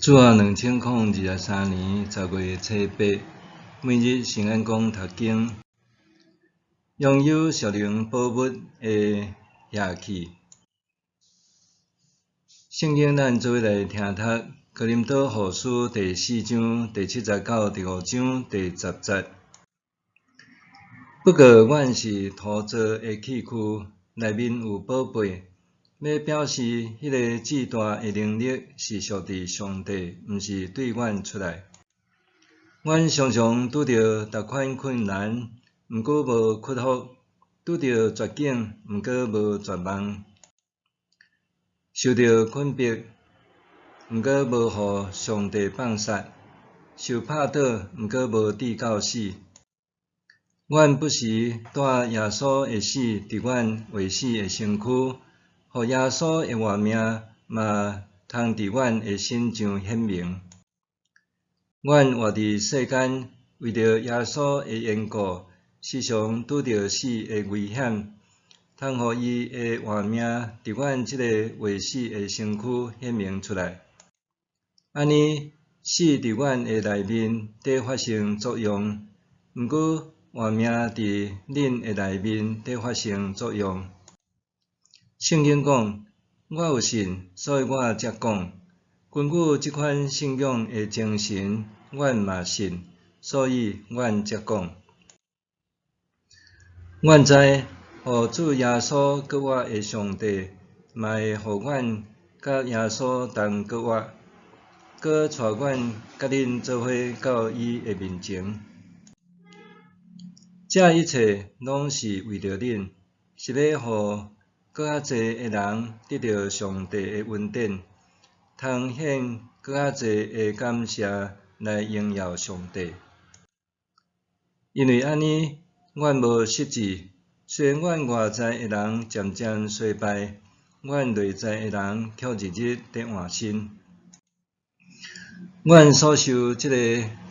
主後2023年10月初八，每日聖安講讀經，擁有屬靈寶物的瓦器。聖經咱做伙來聽讀《哥林多後書》第四章第七節到第五章第十節。不過，阮是土造的器具，內面有寶貝，欲表示彼个至大的能力是屬佇上帝，毋是對阮出來。阮常常拄著逐款困難，毋過無屈服；拄著絕境，毋過無絕望；受著困迫，毋過無予上帝放殺；受拍倒，毋過無至到死。阮不時帶耶穌的死佇阮會死的身軀，予耶穌的活命嘛通佇阮的身上顯明。阮活佇世間，為著耶穌的緣故，時常拄著死的危險，通予伊的活命佇阮這个會死的身軀顯明出來。按呢，死佇阮的內面佇發生作用，毋過活命佇恁的內面佇發生作用。聖經講：我有信，所以我才講。根據這款信仰的精神，阮嘛信，所以阮才講。阮知，予主耶穌閣活的上帝，嘛會予阮佮耶穌同閣活，閣帶阮佮恁做伙到伊的面前。這一切攏是為著恁，是欲予閣較濟的人得著上帝的恩典，通獻閣較濟的感謝來榮耀上帝。因為按呢，阮無失志，雖然阮外在的人漸漸衰敗，阮內在的人卻日日佇換新。阮所受這个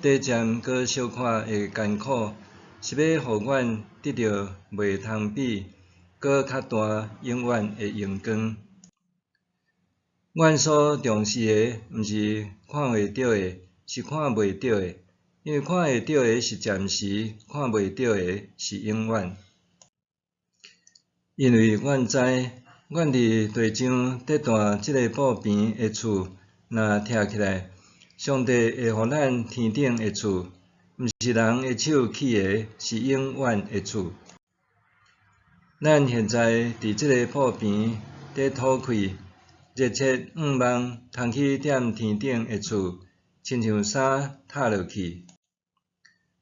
短暫閣小可的艱苦，是欲予阮得著袂通比、閣較大永遠的榮光。阮所重視的，毋是看會著的，是看袂著的，因為看會著的是暫時，看袂著的是永遠。因為阮知，阮佇地上得住這个布棚的厝，若拆起來，上帝會予咱天頂的厝，毋是人的手起的，是永遠的厝。咱現在佇這个布棚佇吐氣，熱切向望通去踮天頂的厝，親像衫脫落去。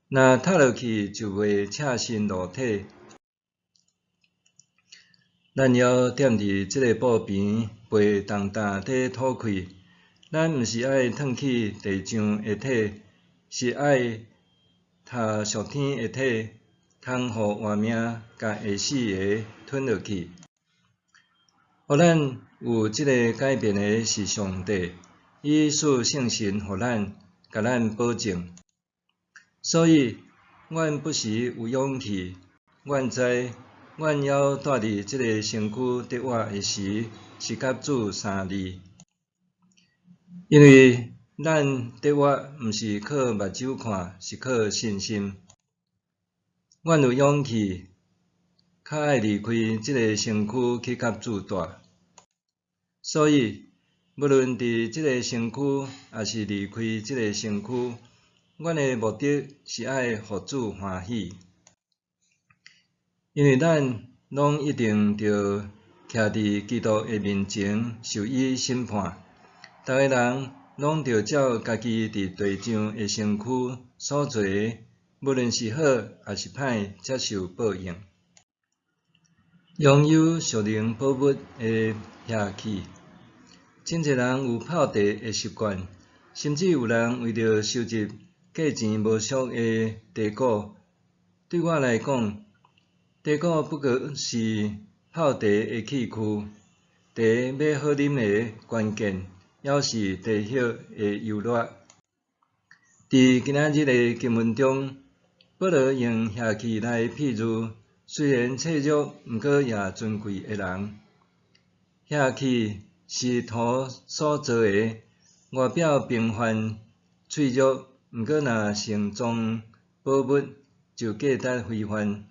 若脫落去就袂赤身露體。咱猶踮佇這个布棚，被重擔佇吐氣。咱毋是愛褪去地上的體，是愛脫屬天的體，通予活命共會死的吞落去。予咱有這个改變的是上帝，伊賜聖神予咱，共咱保證。所以，阮不時有勇氣，阮知，阮猶蹛佇這个身軀得活的時，是佮主相離。因為咱得活毋是靠目睭看，是靠信心。阮有勇氣，較愛離開這个身軀去佮主蹛。所以，無論佇這个身軀，抑是離開這个身軀，阮的目的是愛予主歡喜。因為咱攏一定著徛佇基督的面前受伊審判，逐个人攏著照家己佇地上的身軀所做的，無論是好抑是歹，接受報應。擁有屬靈寶物的瓦器，真濟人有泡茶的習慣，甚至有人為著收集價錢無俗的茶果。對我來講，茶果不過是泡茶的器具，茶欲好啉的關鍵，猶是茶葉的優劣。佇今仔日的經文中，保羅用瓦器來譬喻，雖然脆弱，毋過也尊貴的人。瓦器是土所做的，外表平凡脆弱，毋過若盛裝寶物，就價值非凡。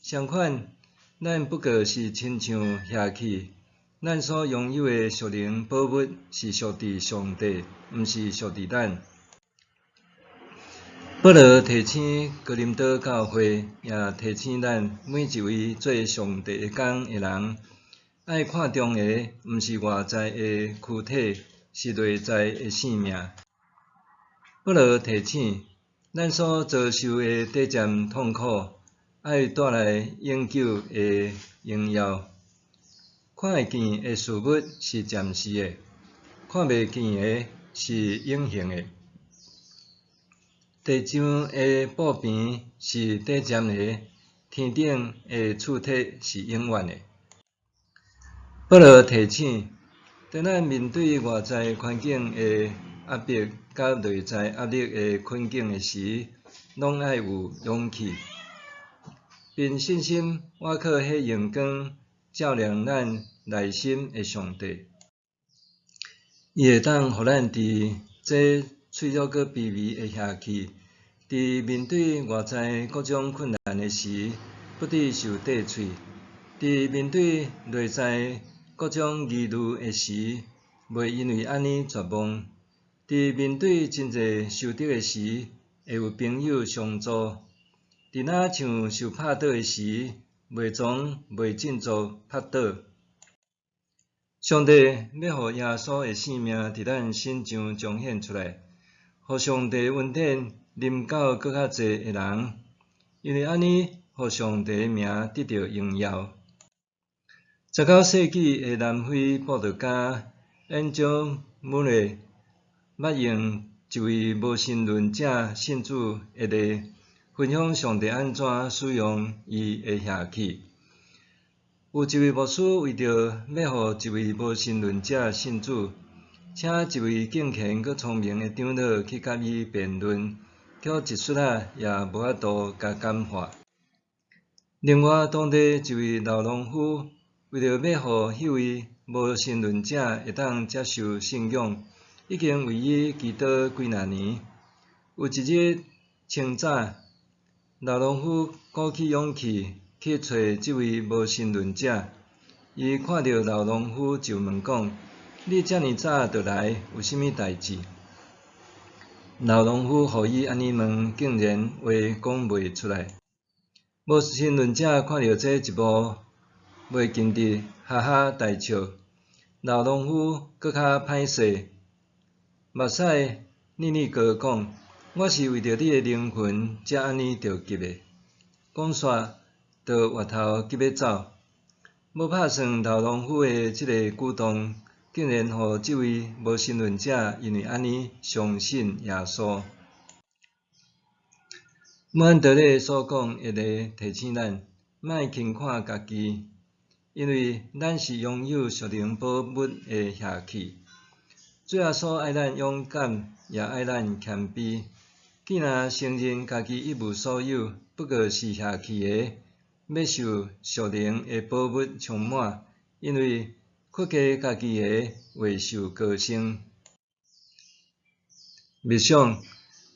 相反，咱不過是親像瓦器，咱所擁有的屬靈寶物是屬佇上帝，毋是屬佇咱。保羅提醒哥林多教會，也提醒咱每一位做上帝的工的人，愛看重的毋是外在的軀體，是內在的性命。保羅提醒，咱所遭受的短暫痛苦，愛帶來永久的榮耀。看會見的事物是暫時的，看袂見的是永恆的。地上的布棚是短暫的，天頂的厝體是永遠的。保羅提醒，當咱面對外在環境的壓迫佮內在壓力的困境的時，攏愛有勇氣，憑信心倚靠彼榮光照亮咱內心的上帝。伊會當予咱佇這脆弱閣卑微的瓦器，佇面對外在各種困難的時，不致受短喙；佇面對內在各種疑慮的時，袂因為按呢絕望；佇面對真濟仇敵的時，會有朋友相助；佇若像受拍倒的時，袂從袂振作拍倒。上帝欲予耶穌的性命佇咱身上彰顯出來，予上帝恩典臨到閣較濟的人，因為按呢，予上帝的名得著榮耀。19世紀的南非布道家 Angel Murray 捌用一位無神論者信主的例，分享上帝按怎使用伊的瓦器。有一位牧師為著欲予一位無神論者信主，請一位敬虔閣聰明的長老去佮伊辯論，卻一絲仔也無法度共感化。另外，當地一位老農夫為著欲予彼位無神論者會當接受信仰，已經為伊祈禱幾若年。有一日清早，老農夫鼓起勇氣去揣這位無神論者。伊看著老農夫就問講：你遮爾早就來，有啥物代誌？老農夫予伊按呢問，竟然話講袂出來。無神論者看著這一幕，袂禁得哈哈大笑。老農夫閣較歹勢，目屎膩膩哥講：我是為著你的靈魂才按呢著急的。講煞，就回頭急欲走。無拍算老農夫的這個舉動，竟然予這位無神論者因為按呢相信耶穌。慕安德烈所講的話提醒咱，莫輕看家己，因為咱是擁有屬靈寶物的瓦器。主耶穌愛咱勇敢，也愛咱謙卑。既若承認家己一無所有，不過是瓦器的，欲受屬靈的寶物充滿，因為屈低家己的，會受高升。默想，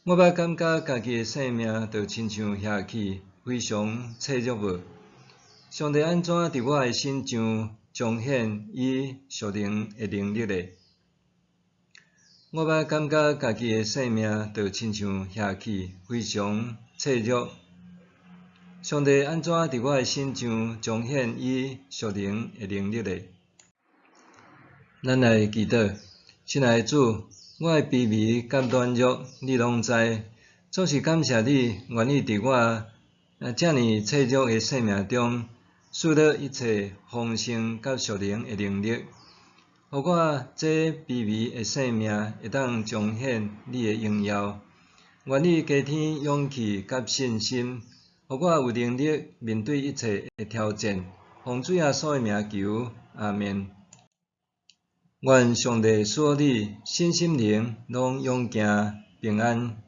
我捌感覺家己的生命就親像瓦器，非常脆弱無？上帝按怎佇我的身上彰顯伊屬靈的能力的？我捌感覺家己的生命就親像瓦器，非常脆弱。上帝按怎佇我的身上彰顯伊屬靈的能力的？咱來祈禱，親愛的主，我的卑微佮軟弱，你攏知。總是感謝你願意佇我遮爾脆弱的生命中，賜予一切豐盛佮屬靈的能力，予我這卑微的生命會當彰顯你的榮耀。願你加添勇氣佮信心，予我有能力面對一切的挑戰。奉主耶穌的名求，阿們。願上帝賜予你身心靈攏勇健平安。